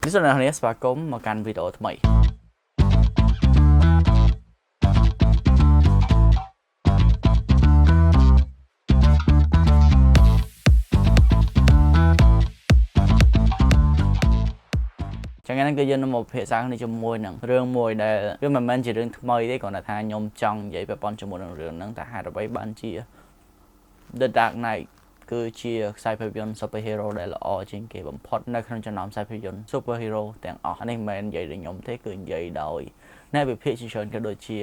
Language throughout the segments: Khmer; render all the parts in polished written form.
នេះសូមអ្នកនាងស្វាគមន៍មកកាន់វីដេអូថ្មីចឹងហ្នឹងគឺយើងនឹងមកពិភាក្សាគ្នាជាមួយនឹងរឿងមួយដែលវាមិនមែនជារឿងថ្មីទេគ្រាន់តែថាខ្ញុំចង់និយាយពាក់ព័ន្ធជាមួយនឹងរឿងហ្នឹងតែហេតុអ្វីបានជា The Dark Knight គឺជាខ្សែភាពយន្ត superhero ដែលល្អជាងគេបំផុតនៅក្នុងចំណោមខ្សែភាពយន្ត superhero ទាំងអស់នេះមិនមែននិយាយដោយខ្ញុំទេគឺនិយាយដោយអ្នកវិភាគជាច្រើនក៏ដូចជា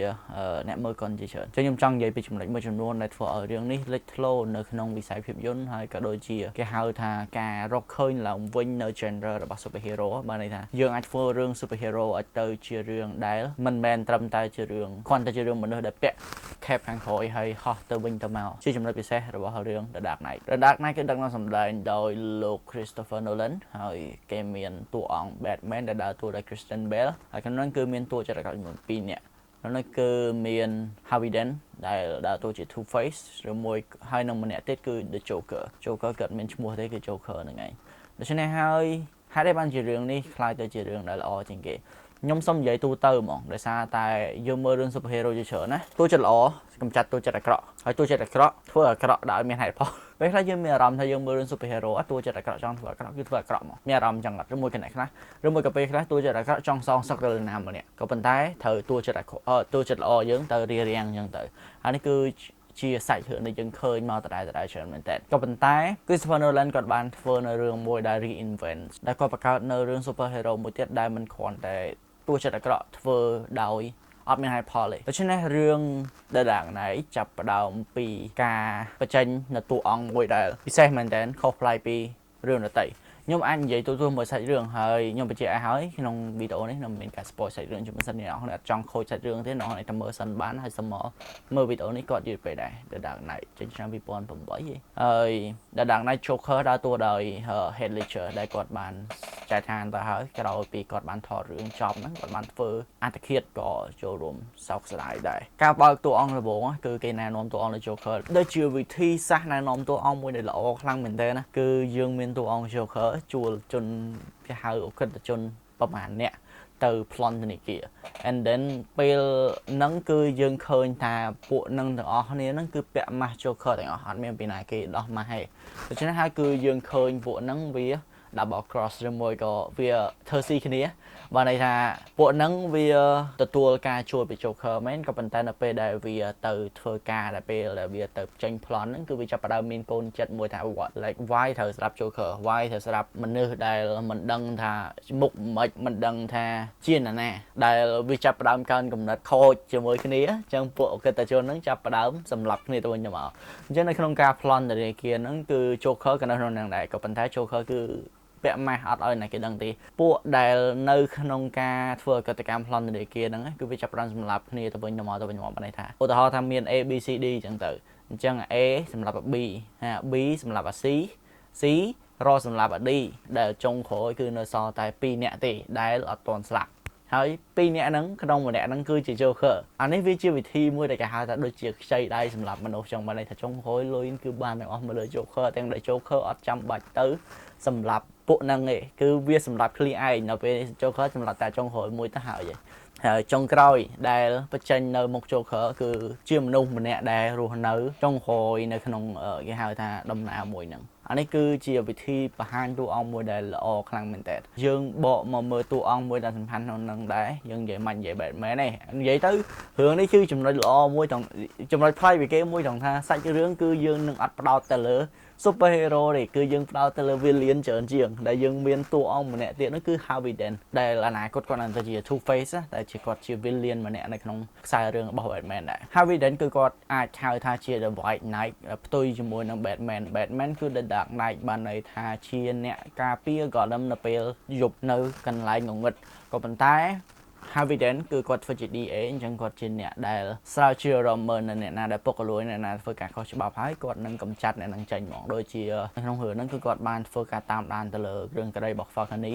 អ្នកមើលកុនជាច្រើនចឹងខ្ញុំចង់និយាយពីចំណុចមួយចំនួនដែលធ្វើឲ្យរឿងនេះលេចធ្លោនៅក្នុងវិស័យភាពយន្តហើយក៏ដូចជាគេហៅថាការរកឃើញឡើងវិញនៅ genre របស់ superhero បានន័យថាយើងអាចធ្វើរឿង superhero ឲ្យទៅជារឿងដែលមិនមែនត្រឹមតែជារឿងគ្រាន់តែជារឿងមនុស្សដែលពាក់ cape ខាងក្រោយហើយហោះទៅវិញទៅមកជាចំណុចពិសេសរបស់រឿង The Dark Knight The Dark Knight គឺដឹកនាំសម្ដែងដោយលោក Christopher Nolan ហើយគេមានតួអង្គ Batman ដែលដើរតួដោយ Christian Bale ហើយក្នុងនោះគឺមានតួចក្រចំនួន2នាក់ក្នុងនោះគឺមាន Harvey Dent ដែលដើរតួជា Two Face ឬមួយហើយនឹងម្នាក់ទៀតគឺ The Joker Joker គាត់មានឈ្មោះទេគឺ Joker ហ្នឹងឯងដូច្នេះហើយហេតុអីបានជារឿងនេះក្លាយទៅជារឿងដែលល្អជាងគេខ្ញុំសុំនិយាយទូទៅហ្មងដោយសារតែយើងមើលរឿង superhero ជាច្រើនណាតួចិត្តល្អកំចាត់តួចិត្តអាក្រក់ហើយតួចិត្តអាក្រក់ធ្វើអាក្រក់ដោយមានហេតុផលពេលខ្លះយើងមានអារម្មណ៍ថាយើងមើលរឿង superhero តួចិត្តអាក្រក់ចង់ធ្វើអាក្រក់គឺធ្វើអាក្រក់មកមានអារម្មណ៍ចឹងអត់ឬមួយកណែខ្លះឬមួយក៏ពេលខ្លះតួចិត្តអាក្រក់ចង់សងសឹកទៅលើណាម្នាក់ក៏ប៉ុន្តែត្រូវតួចិត្តអាក្រក់តួចិត្តល្អយើងទៅរៀបរៀងចឹងទៅហើយនេះគឺជាសាច់រឿងដែលយើងឃើញមកដដែលដដែលច្រើនមែនតើក៏ប៉ុន្តែ Christopher Nolan គាត់បានធ្វើនៅរឿងមួយដែល reinvent ដែលគាត់បង្កើតនៅរឿង superhero មួយទៀតដែលមិនគ្រាន់តែតួចិត្តអាក្រក់ធ្វើដោយអត់មានហេតុផលទេដូច្នេះរឿង The Dark Knight ចាប់ផ្ដើមពីការបញ្ចេញនៅតួអង្គមួយដែលពិសេសមែនតើខុសប្លែកពីរឿងដទៃខ្ញុំអាចនិយាយទូទៅមួយសាច់រឿងហើយខ្ញុំបញ្ជាក់ឲ្យហើយក្នុងវីដេអូនេះនឹងមានការ spoil សាច់រឿងជាមិនសិនអ្នកនរអត់ចង់ខូចសាច់រឿងទេអ្នកនរតែមើលសិនបានហើយសុំមកមើលវីដេអូនេះគាត់យឺតពេកដែរ The Dark Knight ចេញឆ្នាំ2008ហើយ The Dark Knight Joker ដើរតួដោយ Heath Ledger ដែលគាត់បានចែកឋានទៅហើយក្រោយពីគាត់បានថតរឿងចប់ហ្នឹងគាត់បានធ្វើអត្តឃាតក៏ចូលរួមសោកស្ដាយដែរការបើកតួអង្គដំបូងគឺគេណែនាំតួអង្គលើ Joker ដូចជាវិធីសាស្ត្រណែនាំតួអង្គមួយដែលល្អខ្លាំងមែនទែនណាគឺយើងមានតួអង្គ Joker ជួលជនគេហៅឧក្រិដ្ឋជនប្រហែលអ្នកទៅប្លន់ធនាគារ and then ពេលហ្នឹងគឺយើងឃើញថាពួកនឹងទាំងអស់គ្នាហ្នឹងគឺពាក់ម៉ាស់ Joker ទាំងអស់អត់មានពីណាគេដោះម៉ាស់ទេដូច្នេះហើយគឺយើងឃើញពួកហ្នឹងវា double cross ឬមួយក៏វាធ្វើស៊ីគ្នាបានន័យថាពួកហ្នឹងវាទទួលការជួយពី Joker មែនក៏ប៉ុន្តែនៅពេលដែលវាទៅធ្វើការដែលពេលដែលវាទៅចេញប្លន់ហ្នឹងគឺវាចាប់ផ្ដើមមានកូនចិត្តមួយថា what like why ត្រូវស្ដាប់ Joker why ត្រូវស្ដាប់មនុស្សដែលមិនដឹងថាមុខមិនមិនដឹងថាជានរណាដែលវាចាប់ផ្ដើមកើនកំណត់ខូចជាមួយគ្នាអញ្ចឹងពួកអក្រិតជនហ្នឹងចាប់ផ្ដើមសម្លាប់គ្នាទៅវិញទៅមកអញ្ចឹងនៅក្នុងការប្លន់ធនាគារហ្នឹងគឺ Joker ក៏នៅក្នុងហ្នឹងដែរក៏ប៉ុន្តែ Joker គឺពាក់ម៉ាស់អត់ឲ្យណាគេដឹងទេពួកដែលនៅក្នុងការធ្វើកតកម្មប្លន់ធនាគារហ្នឹងគឺវាចាប់ផ្ដើមសម្លាប់គ្នាទៅវិញទៅមកទៅវិញមកបានន័យថាឧទាហរណ៍ថាមាន A B C D អញ្ចឹងទៅអញ្ចឹង A សម្រាប់ B ហា B សម្រាប់ C C រសម្រាប់ D ដែលចុងក្រោយគឺនៅសល់តែ2នាក់ទេដែលអត់ទាន់ស្លាប់ហើយពីរនាក់ហ្នឹងក្នុងម្នាក់ហ្នឹងគឺជា Joker អានេះវាជាវិធីមួយដែលគេហៅថាដូចជាខ្ចីដៃសម្រាប់មនុស្សចង់បានន័យថាចុងក្រោយលុយគឺបានទាំងអស់មកលើ Joker ទាំងដែល Joker អត់ចាំបាច់ទៅសម្រាប់ពួកហ្នឹងឯងគឺវាសម្រាប់ឃ្លីឯងនៅពេល Joker សម្រាប់តែចុងក្រោយមួយទៅហើយហើយចុងក្រោយដែលបញ្ចេញនៅមុខ Joker គឺជាមនុស្សម្នាក់ដែលរស់នៅចុងក្រោយនៅក្នុងគេហៅថាដំណើរមួយហ្នឹងអានេះគឺជាវិធីបង្ហាញតួអង្គមួយដែលល្អខ្លាំងមែនតើយើងបកមកមើលតួអង្គមួយដែលសំខាន់ក្នុងនឹងដែរយើងនិយាយមិននិយាយ Batman ទេនិយាយទៅរឿងនេះគឺចំណុចល្អមួយត្រង់ចំណុចប្លែកពីគេមួយត្រង់ថាសាច់រឿងគឺយើងនឹងអត់ផ្ដោតទៅលើ super hero ទេគឺយើងផ្ដោតទៅលើ villain ច្រើនជាងដែលយើងមានតួអង្គម្នាក់ទៀតនោះគឺ Harvey Dent ដែលអនាគតគាត់នឹងទៅជា Two Face តែជាគាត់ជា villain ម្នាក់នៅក្នុងខ្សែរឿងរបស់ Batman ដែរ Harvey Dent គឺគាត់អាចហៅថាជា The White Knight ផ្ទុយជាមួយនឹង Batman Batman គឺ The Dark Knight បានន័យថាជាអ្នកការពារ Gotham នៅពេលយប់នៅកន្លែងងងឹតក៏ប៉ុន្តែ Harvey Dent គឺគាត់ធ្វើជា DA អញ្ចឹងគាត់ជាអ្នកដែលស្រាវជ្រាវរកមើលនៅអ្នកណាដែលពុករលួយអ្នកណាធ្វើការខុសច្បាប់ហើយគាត់នឹងកម្ចាត់អ្នកនឹងចេញហ្មងដូចជាក្នុងរឿងហ្នឹងគឺគាត់បានធ្វើការតាមដានទៅលើរឿងក្តីរបស់ Falcone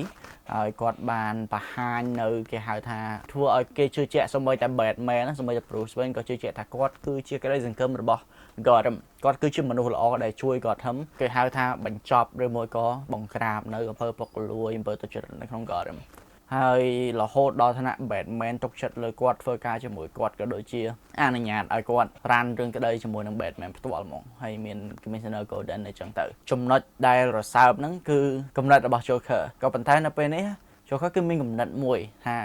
ហើយគាត់បានបង្ហាញនៅគេហៅថាធ្វើឲ្យគេជឿជាក់សូម្បីតែ Batman សូម្បីតែ Bruce Wayne ក៏ជឿជាក់ថាគាត់គឺជាក្តីសង្ឃឹមរបស់ Gotham គាត់គឺជាមនុស្សល្អដែលជួយ Gotham គេហៅថាបញ្ចប់ឬមួយក៏បង្ក្រាបនៅអំពើពុករលួយអំពើទុច្ចរិតនៅក្នុង Gotham ហើយរហូតដល់ថ្នាក់ Batman ទុកចិត្តលើគាត់ធ្វើការជាមួយគាត់ក៏ដូចជាអនុញ្ញាតឲ្យគាត់run រឿងក្តីជាមួយនឹង Batman ផ្ទាល់ហ្មងហើយមាន Commissioner Gordon អីចឹងទៅចំណុចដែលរសើបហ្នឹងគឺគំនិតរបស់ Joker ក៏ប៉ុន្តែនៅពេលនេះ Joker គឺមានគំនិតមួយថា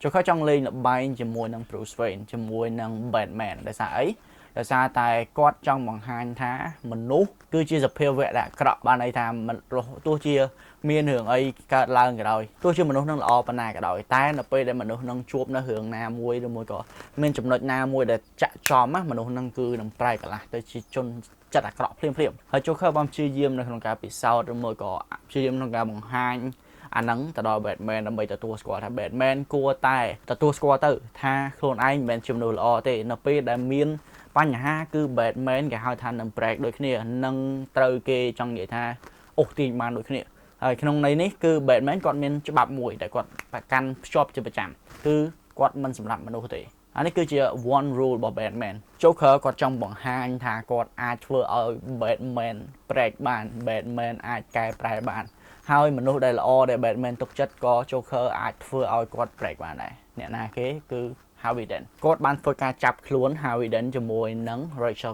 Joker ចង់លេងល្បែងជាមួយនឹង Bruce Wayne ជាមួយនឹង Batman ដោយសារអីដោយសារតែគាត់ចង់បង្ហាញថាមនុស្សគឺជាសភាវៈដែលអាក្រក់បានន័យថាមិនទោះជាមានរឿងអីកើតឡើងក៏ដោយទោះជាមនុស្សនឹងល្អប៉ុណ្ណាក៏ដោយតែនៅពេលដែលមនុស្សនឹងជួបនៅរឿងណាមួយឬមួយក៏មានចំណុចណាមួយដែលចាក់ចំណាមនុស្សនឹងគឺនឹងប្រែកន្លះទៅជាជនចិត្តអាក្រក់ភ្លាមភ្លាមហើយ Joker បានព្យាយាមនៅក្នុងការពិសោធន៍ឬមួយក៏ព្យាយាមក្នុងការបង្ហាញអាហ្នឹងទៅដល់ Batman ដើម្បីទទួលស្គាល់ថា Batman គួរតែទទួលស្គាល់ទៅថាខ្លួនឯងមិនមែនជាមនុស្សល្អទេនៅពេលដែលមានបញ្ហាគឺ Batman គេហៅថានឹង break ដូចគ្នានឹងត្រូវគេចង់និយាយថាអូសទាញបានដូចគ្នាហើយក្នុងន័យនេះគឺ Batman គាត់មានច្បាប់មួយដែលគាត់ប្រកាន់ភ្ជាប់ជាប្រចាំគឺគាត់មិនសម្រាប់មនុស្សទេអានេះគឺជា one rule របស់ Batman Joker គាត់ចង់បង្ហាញថាគាត់អាចធ្វើឲ្យ Batman break បាន Batman អាចកែប្រែបានហើយមនុស្សដែលល្អដែល Batman ទុកចិត្តក៏ Joker អាចធ្វើឲ្យគាត់ break បានដែរអ្នកណាគេគឺ Harvey Dent គាត់បានធ្វើការចាប់ខ្លួន Harvey Dent ជាមួយនឹង Rachel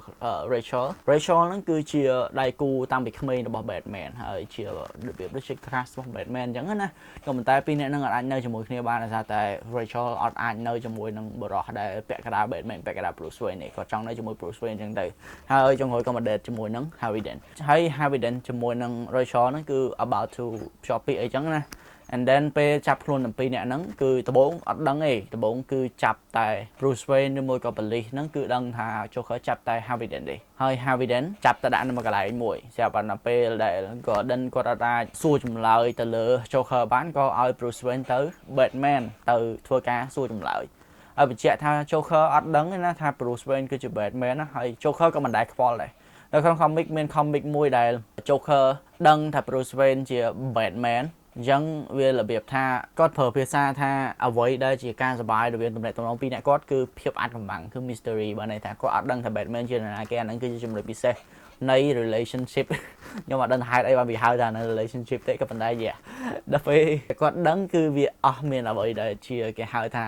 Rachel Rachel ហ្នឹងគឺជាដៃគូតាំងពីក្មេងរបស់ Batman ហើយជារបៀបដូចជា crush របស់ Batman អញ្ចឹងណាក៏ប៉ុន្តែពីរនាក់ហ្នឹងអាចនៅជាមួយគ្នាបានដោយសារតែ Rachel អត់អាចនៅជាមួយនឹងបុរសដែលពាក់កណ្ដាល Batman ពាក់កណ្ដាល Bruce Wayne នេះគាត់ចង់នៅជាមួយ Bruce Wayne អញ្ចឹងទៅហើយចុងក្រោយក៏មក date ជាមួយនឹង Harvey Dent ហើយ Harvey Dent ជាមួយនឹង Rachel ហ្នឹងគឺ about to ភ្ជាប់ពាក្យអីចឹងណា and then ពេលចាប់ខ្លួនទាំងពីរនាក់ហ្នឹងគឺដំបូងអត់ដឹងទេដំបូងគឺចាប់តែ Bruce Wayne ឬមួយក៏ police ហ្នឹងគឺដឹងថា Joker ចាប់តែ Harvey Dent ទេហើយ Harvey Dent ចាប់ទៅដាក់នៅមួយកន្លែងមួយស្រាប់តែដល់ពេលដែល Gordon គាត់អត់អាចសួរចម្លើយទៅលើ Joker បានក៏ឲ្យ Bruce Wayne ទៅ Batman ទៅធ្វើការសួរចម្លើយហើយបញ្ជាក់ថា Joker អត់ដឹងទេណាថា Bruce Wayne គឺជា Batman ណាហើយ Joker ក៏មិនដែលខ្វល់ដែរនៅក្នុង comic មាន comic មួយដែល Joker ដឹងថា Bruce Wayne ជា Batman អញ្ចឹងវារបៀបថាគាត់ប្រើភាសាថាអ្វីដែលជាការសប្បាយរវាងទំនាក់ទំនងពីរនាក់គាត់គឺភាពអាថ៌កំបាំងគឺ mystery បានន័យថាគាត់អត់ដឹងថា Batman ជានរណាគេអាហ្នឹងគឺជាចំណុចពិសេសនៃ relationship ខ្ញុំអត់ដឹងហេតុអីបានវាហៅថានៅ relationship ទេក៏ប៉ុន្តែយ៉ាដល់ពេលគាត់ដឹងគឺវាអស់មានអ្វីដែលជាគេហៅថា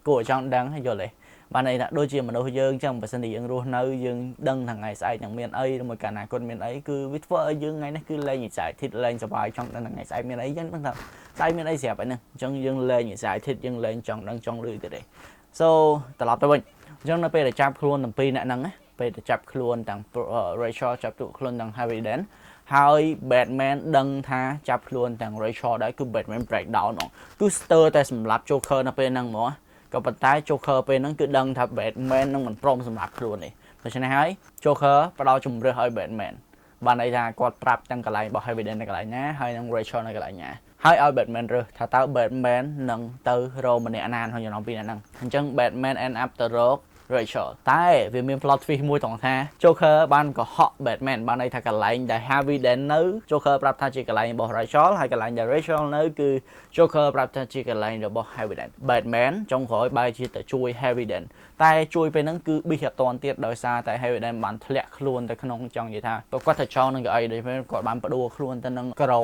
គួរឲ្យចង់ដឹងយល់ទេបានន័យថាដូចជាមនុស្សយើងចឹងបើសិនជាយើងរស់នៅយើងដឹងថាថ្ងៃស្អែកនឹងមានអីឬមួយកាលណាគាត់មានអីគឺវាធ្វើឲ្យយើងថ្ងៃនេះគឺលែង excited លែងសប្បាយចង់ដឹងថ្ងៃស្អែកមានអីចឹងដឹងថាស្អែកមានអីស្រាប់ហើយហ្នឹងអញ្ចឹងយើងលែង excited យើងលែងចង់ដឹងចង់ឮទៀតទេ so ត្រឡប់ទៅវិញអញ្ចឹងនៅពេលដែលចាប់ខ្លួនទាំងពីរនាក់ហ្នឹងណាពេលដែលចាប់ខ្លួនទាំង Rachel ចាប់ខ្លួនទាំង Harvey Dent ហើយ Batman ដឹងថាចាប់ខ្លួនទាំង Rachel ដែរគឺ Batman break down ហ្មងគឺស្ទើរតែសម្លាប់ Joker នៅពេលហ្នឹងហ្មងក៏ប៉ុន្តែ Joker ពេលហ្នឹងគឺដឹងថា Batman នឹងមិនព្រមសម្លាប់ខ្លួនទេដូច្នេះហើយ Joker ផ្ដល់ជំរឿសឲ្យ Batman បានន័យថាគាត់ប្រាប់ទាំងកន្លែងរបស់ Harvey Dent នៅកន្លែងណាហើយនិង Rachel នៅកន្លែងណាហើយឲ្យ Batman រើសថាតើ Batman នឹងទៅរកម្នាក់ណាក្នុងចំណោមពីរនាក់ហ្នឹងអញ្ចឹង Batman end up ទៅរក Rachel តែវាមាន plot twist មួយត្រង់ថា Joker បានកុហក Batman បានន័យថាកន្លែងដែល Harvey Dent នៅ Joker ប្រាប់ថាជាកន្លែងរបស់ Rachel ហើយកន្លែងដែល Rachel នៅគឺ Joker ប្រាប់ថាជាកន្លែងរបស់ Harvey Dent Batman ចុងក្រោយបែរជាទៅជួយ Harvey Dent តែជួយពេលហ្នឹងគឺប៊ីសអត់តាន់ទៀតដោយសារតែ Harvey Dent បានធ្លាក់ខ្លួនទៅក្នុងចង់និយាយថាគាត់ទៅចងនឹងកៅអីដូចគាត់បានផ្ដួលខ្លួនទៅនឹងក្រ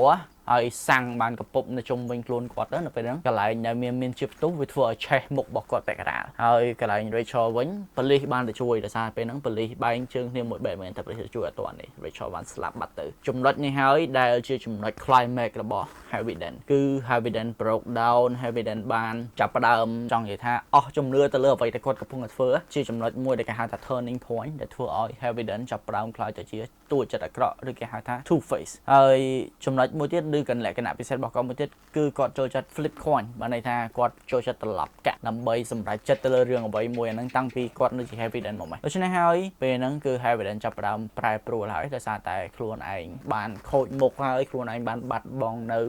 ហើយសាំងបានកពប់នៅជុំវិញខ្លួនគាត់ទៅនៅពេលហ្នឹងកន្លែងដែលមានជាផ្ទុះវាធ្វើឲ្យឆេះមុខរបស់គាត់ពាក់កណ្ដាលហើយកន្លែង Rachel វិញប៉ូលីសបានទៅជួយដោយសារពេលហ្នឹងប៉ូលីសបែងជើងគ្នាមួយ Batman តែប៉ូលីសជួយអត់ទាន់នេះ Rachel បានស្លាប់បាត់ទៅចំណុចនេះហើយដែលជាចំណុច climax របស់ Harvey Dent គឺ Harvey Dent broke down Harvey Dent បានចាប់ផ្ដើមចង់និយាយថាអស់ជំនឿទៅលើអ្វីដែលគាត់កំពុងតែធ្វើជាចំណុចមួយដែលគេហៅថា turning point ដែលធ្វើឲ្យ Harvey Dent ចាប់ផ្ដើមក្លាយទៅជាតួចិត្តអាក្រក់ឬគេហៅថា Two Face ហើយចំណុចមួយទៀត ឬក៏លក្ខណៈពិសេសរបស់គាត់មួយទៀតគឺគាត់ចូលចិត្ត flip coin បានន័យថាគាត់ចូលចិត្តត្រឡប់កាក់ដើម្បីសម្រេចចិត្តទៅលើរឿងអ្វីមួយអាហ្នឹងតាំងពីគាត់នៅជា Harvey Dent មកម៉េះដូច្នេះហើយពេលហ្នឹងគឺ Harvey Dent ចាប់ផ្ដើមប្រែប្រួលហើយដោយសារតែខ្លួនឯងបានខូចមុខហើយខ្លួនឯងបានបាត់បង់នៅ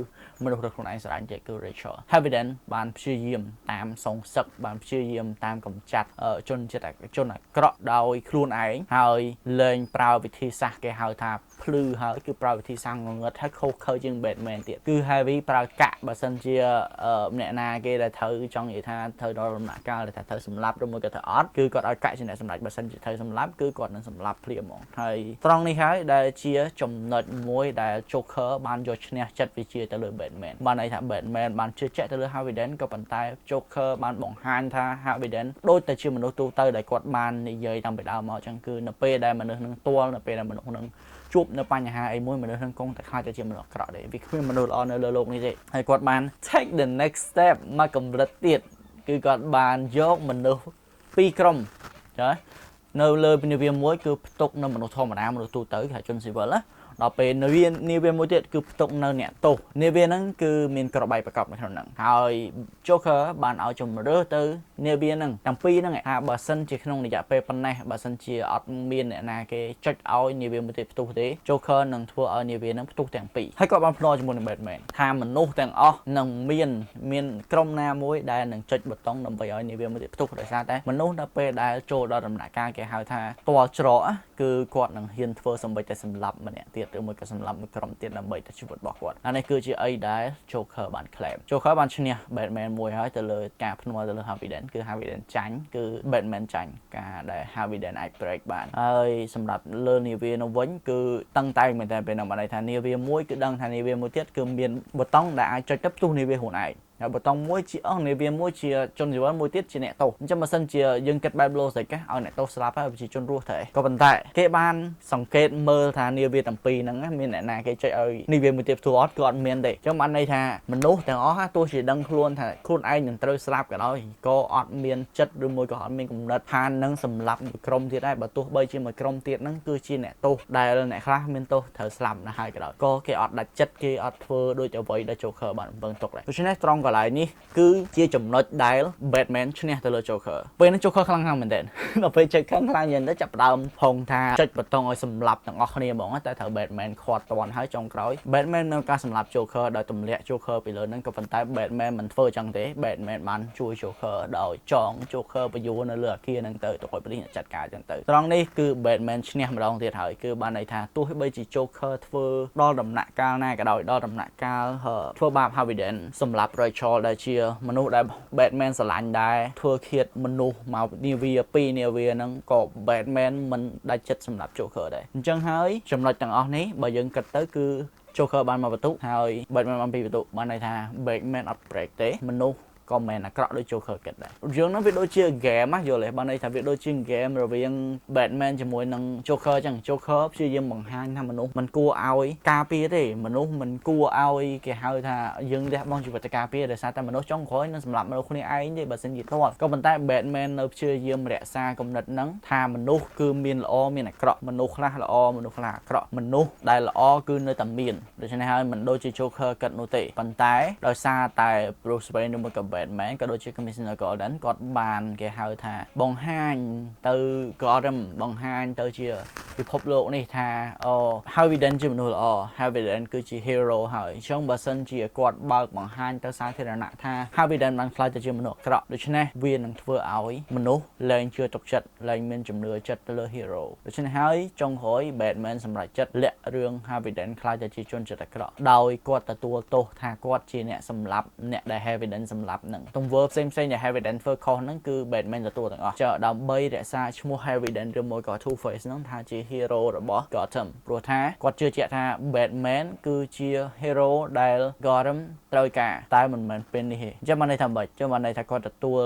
មនុស្សដែលខ្លួនឯងស្រឡាញ់ទៀតគឺ Rachel។ Harvey Dent បានព្យាយាមតាមសងសឹកបានព្យាយាមតាមកម្ចាត់ជនជាតិជនអាក្រក់ដោយខ្លួនឯងហើយលែងប្រើវិធីសាស្ត្រគេហៅថាភ្លឺហើយគឺប្រើវិធីសាស្ត្រងងឹតហើយខុសខើជាង Batman ទៀតគឺ Harvey ប្រើកាក់បើសិនជាអ្នកណាគេដែលត្រូវចង់និយាយថាត្រូវដល់ដំណាក់កាលដែលថាត្រូវសម្លាប់ឬមួយក៏ត្រូវអត់គឺគាត់ឲ្យកាក់ជាអ្នកសម្រេចបើសិនជាត្រូវសម្លាប់គឺគាត់នឹងសម្លាប់ភ្លាមហ្មងហើយត្រង់នេះហើយដែលជាចំណុចមួយដែល Joker បានយកឈ្នះចិត្តវិជាទៅលើ Batman បានន័យថា Batman បានជឿជាក់ទៅលើ Harvey Dent ក៏ប៉ុន្តែ Joker បានបង្ហាញថា Harvey Dent ដូចតែជាមនុស្សទូទៅដែលគាត់បាននិយាយតាំងពីដើមមកអញ្ចឹងគឺនៅពេលដែលមនុស្សនឹងទាល់នៅពេលដែលមនុស្សនឹងជួបនៅបញ្ហាអីមួយមនុស្សនឹងគង់តែខ្លាចតែជាមនុស្សអាក្រក់ទេវាគ្មានមនុស្សល្អនៅលើលោកនេះទេហើយគាត់បាន take the next step មកកម្រិតទៀតគឺគាត់បានយកមនុស្សពីរក្រុមចានៅលើនាវាមួយគឺផ្ទុកនៅមនុស្សធម្មតាមនុស្សទូទៅគេហៅជនស៊ីវិលណាដល់ពេលនាវានាវាមួយទៀតគឺផ្ទុកនៅអ្នកទោសនាវាហ្នឹងគឺមានក្របបែកប្រកបនៅក្នុងហ្នឹងហើយ Joker បានឲ្យជំរឿសទៅនាវាហ្នឹងទាំងពីរហ្នឹងថាបើសិនជាក្នុងរយៈពេលប៉ុណ្ណេះបើសិនជាអត់មានអ្នកណាគេចុចឲ្យនាវាមួយទៀតផ្ទុះទេ Joker នឹងធ្វើឲ្យនាវាហ្នឹងផ្ទុះទាំងពីរហើយគាត់បានភ្នាល់ជាមួយនឹង Batman ថាមនុស្សទាំងអស់នឹងមានមានក្រុមណាមួយដែលនឹងចុចប៊ូតុងដើម្បីឲ្យនាវាមួយទៀតផ្ទុះដោយសារតែមនុស្សដល់ពេលដែលចូលដល់ដំណាក់កាលគេហៅថាទាល់ច្រកគឺគាត់នឹងហ៊ានធ្វើសម្បីតែសម្លាប់ម្នាក់ទៀតឬមួយក៏សម្លាប់មួយក្រុមទៀតដើម្បីតែជីវិតរបស់គាត់អានេះគឺជាអីដែល Joker បាន claim Joker បានឈ្នះ Batman មួយហើយទៅលើការភ្នាល់ទៅលើ Harvey Dent គឺ Harvey Dent ចាញ់គឺ Batman ចាញ់ការដែល Harvey Dent អាច break បានហើយសម្រាប់លើនាវានោះវិញគឺតឹងតែងមែនតើពេលនោះបានន័យថានាវាមួយគឺដឹងថានាវាមួយទៀតគឺមានប៊ូតុងដែលអាចចុចទៅផ្ទុះនាវាខ្លួនឯងហើយប៊ូតុងមួយជាអស់នាវាមួយជាជនជីវិតមួយទៀតជាអ្នកទោសអញ្ចឹងបើសិនជាយើងគិតបែប logic ឲ្យអ្នកទោសស្លាប់ហើយប្រជាជនរស់ទៅក៏ប៉ុន្តែគេបានសង្កេតមើលថានាវាទាំងពីរហ្នឹងមានអ្នកណាគេចុចឲ្យនាវាមួយទៀតផ្ទុះអត់គឺអត់មានទេអញ្ចឹងបានន័យថាមនុស្សទាំងអស់ទោះជាដឹងខ្លួនថាខ្លួនឯងនឹងត្រូវស្លាប់ក៏ដោយក៏អត់មានចិត្តឬមួយក៏អត់មានគំនិតថានឹងសម្លាប់មួយក្រុមទៀតដែរបើទោះបីជាមួយក្រុមទៀតហ្នឹងគឺជាអ្នកទោសដែលអ្នកខ្លះមានទោសត្រូវស្លាប់ណាស់ហើយក៏ដោយក៏គេអត់ដាច់ចិត្តគេអត់ធ្វើដូចអ្វីដែល Joker បានរំពឹងទុកដែរដូច្នេះត្រង់កន្លែងនេះគឺជាចំណុចដែល Batman ឈ្នះទៅលើ Joker ពេលនេះ Joker ខ្លាំងខ្លាំងមែនទែនដល់ពេល Joker ខ្លាំងយ៉ាងទៅចាប់ផ្ដើមហងថាចុចប៊ូតុងឲ្យសម្លាប់ទាំងអស់គ្នាហ្មងតែត្រូវ Batman ខាត់តាន់ហើយចុងក្រោយ Batman នៅការសម្លាប់ Joker ដោយទម្លាក់ Joker ពីលើហ្នឹងក៏ប៉ុន្តែ Batman មិនធ្វើចឹងទេ Batman បានជួយ Joker ដោយចង Joker បញ្យួរនៅលើអាគារហ្នឹងទៅទៅឲ្យប៉ូលីសចាត់ការចឹងទៅត្រង់នេះគឺ Batman ឈ្នះម្ដងទៀតហើយគឺបានន័យថាទោះបីជា Joker ធ្វើដល់ដំណាក់កាលណាក៏ដោយដល់ដំណាក់កាលធ្វើបាប Harvey Dent សម្លាប់ Rachel ដែលជាមនុស្សដែល Batman ស្រឡាញ់ដែរធ្វើឃាតមនុស្សមកនាវាពីរនាវាហ្នឹងក៏ Batman មិនដាច់ចិត្តសម្រាប់ Joker ដែរអញ្ចឹងហើយចំណុចទាំងអស់នេះបើយើងគិតទៅគឺ Joker បានមកបន្ទុកហើយ Batman បានពីរបន្ទុកបានន័យថា Batman អត់ break ទេមនុស្សក៏មិនអាក្រក់ដូច Joker គិតដែររឿងហ្នឹងវាដូចជា game ណាយល់ទេបានន័យថាវាដូចជា game រវាង Batman ជាមួយនឹង Joker ចឹង Joker ព្យាយាមបង្ហាញថាមនុស្សមិនគួរឲ្យការពារទេមនុស្សមិនគួរឲ្យគេហៅថាយើងលះបង់ជីវិតទៅការពារដោយសារតែមនុស្សចុងក្រោយនឹងសម្លាប់មនុស្សគ្នាឯងទេបើសិនជាទាល់ក៏ប៉ុន្តែ Batman នៅព្យាយាមរក្សាគំនិតហ្នឹងថាមនុស្សគឺមានល្អមានអាក្រក់មនុស្សខ្លះល្អមនុស្សខ្លះអាក្រក់មនុស្សដែលល្អគឺនៅតែមានដូច្នេះហើយមិនដូចជា Joker គិតនោះទេប៉ុន្តែដោយសារតែ Bruce Wayne ឬមួយក៏ Batman ក៏ដូចជា Commissioner Gordon គាត់បានគេហៅថាបង្ហាញទៅ Gotham បង្ហាញទៅជាពិភពលោកនេះថាអូ Harvey Dent ជាមនុស្សល្អ Harvey Dent គឺជា hero ហើយអញ្ចឹងបើសិនជាគាត់បើកបង្ហាញទៅសាធារណៈថា Harvey Dent បានក្លាយទៅជាមនុស្សអាក្រក់ដូច្នេះវានឹងធ្វើឲ្យមនុស្សលែងជឿទុកចិត្តលែងមានជំនឿចិត្តទៅលើ hero ដូច្នេះហើយចុងក្រោយ Batman សម្រេចចិត្តលាក់រឿង Harvey Dent ក្លាយទៅជាជនចិត្តអាក្រក់ដោយគាត់ទទួលទោសថាគាត់ជាអ្នកសម្លាប់អ្នកដែល Harvey Dent សម្លាប់ហ្នឹងទង្វើផ្សេងផ្សេងដែល Harvey Dent ធ្វើខុសហ្នឹងគឺ Batman ទទួលទាំងអស់ចុះដើម្បីរក្សាឈ្មោះ Harvey Dent ឬមួយក៏ Two Face ហ្នឹងថាជា hero របស់ Gotham ព្រោះថាគាត់ជឿជាក់ថា Batman គឺជា hero ដែល Gotham ត្រូវការតែមិនមែនពេលនេះទេអញ្ចឹងបានន័យថាម៉េចអញ្ចឹងបានន័យថាគាត់ទទួល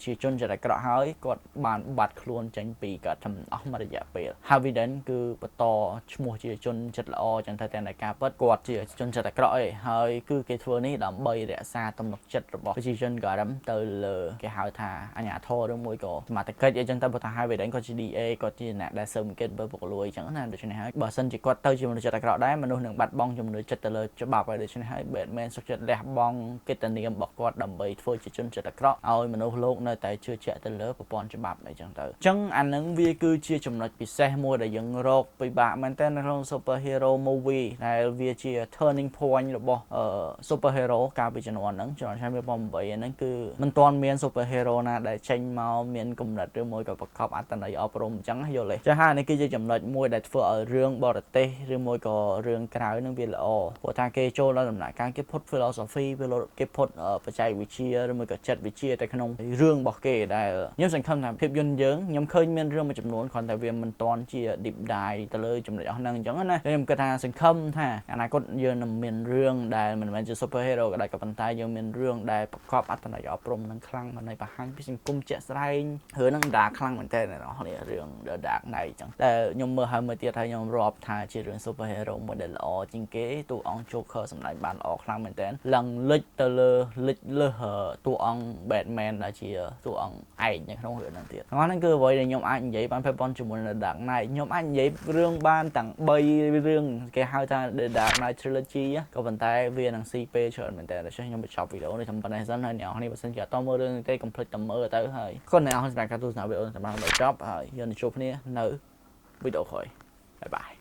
ជាជនចិត្តអាក្រក់ហើយគាត់បានបាត់ខ្លួនចេញពី Gotham អស់មួយរយៈពេល Harvey Dent គឺបន្តឈ្មោះជាជនចិត្តល្អចឹងតែតែในការពិតគាត់ជាជនចិត្តអាក្រក់ឯងហើយគឺគេធ្វើនេះដើម្បីរក្សាទំនុកចិត្តរបស់ របស់ប្រជាជន Gotham ទៅលើគេហៅថាអាជ្ញាធរឬមួយក៏សមត្ថកិច្ចអីចឹងទៅព្រោះថា Harvey Dent គាត់ជា DA គាត់ជាអ្នកដែលស៊ើបអង្កេតបើពុករលួយអញ្ចឹងណា។ដូច្នេះហើយបើសិនជាគាត់ទៅជាមនុស្សចិត្តអាក្រក់ដែរមនុស្សនឹងបាត់បង់ជំនឿចិត្តទៅលើច្បាប់ហើយដូច្នេះហើយ Batman សុខចិត្តលះបង់កិត្តិនាមរបស់គាត់ដើម្បីធ្វើជាជនចិត្តអាក្រក់ឲ្យមនុស្សលោកនៅតែជឿជាក់ទៅលើប្រព័ន្ធច្បាប់អីចឹងទៅអញ្ចឹងអានឹងវាគឺជាចំណុចពិសេសមួយដែលយើងរកពិបាកមែនតើនៅក្នុង super hero movie ដែលវាជា turning point របស់ super hero កាលពីជំនាន់ហ្នឹងជំនាន់ឆ្នាំ2008ហ្នឹងគឺមិនទាន់មាន super hero ណាដែលចេញមកមានគំនិតឬមួយក៏ប្រកបអត្ថន័យអប់រំអញ្ចឹងយល់ទេចា៎ហើយនេះគឺជាចំណុចមួយដែលធ្វើឲ្យរឿងបរទេសឬមួយក៏រឿងក្រៅហ្នឹងវាល្អព្រោះថាគេចូលដល់ដំណាក់កាលគេ put philosophy វាគេ put បច្ចេកវិទ្យាឬមួយក៏ចិត្តវិទ្យាទៅក្នុងរឿងរបស់គេដែលខ្ញុំសង្ឃឹមថាភាពយន្តយើងខ្ញុំឃើញមានរឿងមួយចំនួនគ្រាន់តែវាមិនទាន់ជា deep dive ទៅលើចំណុចអស់ហ្នឹងអញ្ចឹងណាខ្ញុំគិតថាសង្ឃឹមថាអនាគតយើងនឹងមានរឿងដែលមិនមែនជា super hero ក៏ដោយក៏ប៉ុន្តែយើងមានរឿងដែលប្រកបអត្ថន័យអប់រំនឹងខ្លាំងមិនបង្ហាញពីសង្គមជាក់ស្ដែងរឿងហ្នឹង dark ខ្លាំងមែនតើអ្នកនរគ្នារឿង The Dark Knight អញ្ចឹងតែខ្ញុំមើលហើយមើលទៀតហើយខ្ញុំរាប់ថាជារឿង super hero មួយដែលល្អជាងគេតួអង្គ Joker សម្ដែងបានល្អខ្លាំងមែនតើឡើងលិចទៅលើលិចលើសតួអង្គ Batman ដែលជាតួអង្គឯកនៅក្នុងរឿងហ្នឹងទៀតហ្នឹងគឺអ្វីដែលខ្ញុំអាចនិយាយបានពាក់ព័ន្ធជាមួយនឹង The Dark Knight ខ្ញុំអាចនិយាយរឿងបានទាំង3រឿងគេហៅថា The Dark Knight Trilogy ក៏ប៉ុន្តែវានឹងស៊ីពេលច្រើនមែនតើដូច្នេះខ្ញុំបញ្ចប់វីដេអូនេះត្រឹមប៉ុណ្ណេះសិនហើយអ្នកនរគ្នាបើសិនជាអត់មើលរឿងនេះទេកុំភ្លេចតែមើលទៅហើយក៏អ្នកនរសម្រាប់ការទស្សនាវីដេអូសម្រាប់ដល់ចប់ហើយយើងនឹងជួបគ្នានៅវីដេអូក្រោយ bye bye.